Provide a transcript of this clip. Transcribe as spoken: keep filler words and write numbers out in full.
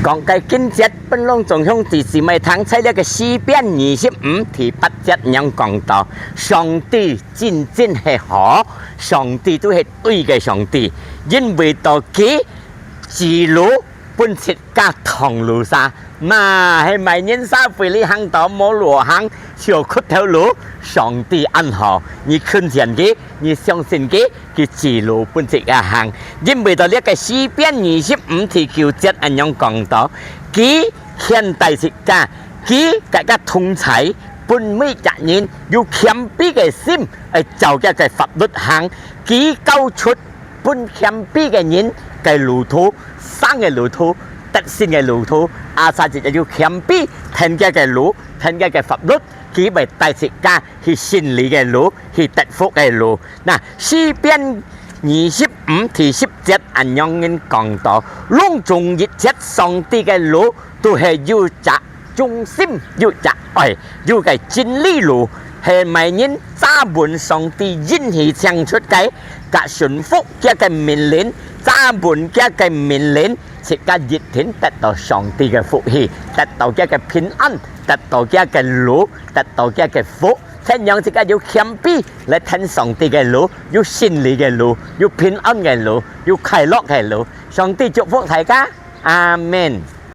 講个經節分攏總兄弟姊妹聽，在這个詩篇二十五第八節恁樣講到：上帝真正係好，上帝都係對个上帝，因為到佢指路分自家通路儕，嘛係麼人儕會哩行到無路行，就屈頭路，上帝恁好，你近前佢，你相信佢， 佢指路分自家行。因為到這个詩篇二十五第九節恁樣講到：佢牽帶自家，佢佮自家同在，分每隻人有謙卑个心，愛照佢个法律行。佢交出分謙卑个人个路途，生个路途，得勝个路途。Asal自家有謙卑，跈佢个路，跈佢个法律，佢會帶自家去勝利个路，去得福个路。 那，詩篇二十五第十節恁樣形講到：攏總一切上帝个路都係有隻忠心，有隻愛，有个真理路，係麼人揸穩上帝應許請出个，佮順服佢个命令，揸穩佢个命令，自家一定得到上帝个福氣，得到佢个平安，得到佢个路，得到佢个福。 恁樣自家有謙卑來跈上帝个路，有勝利个路，有平安个路，有快樂个路。上帝祝福大家，阿門。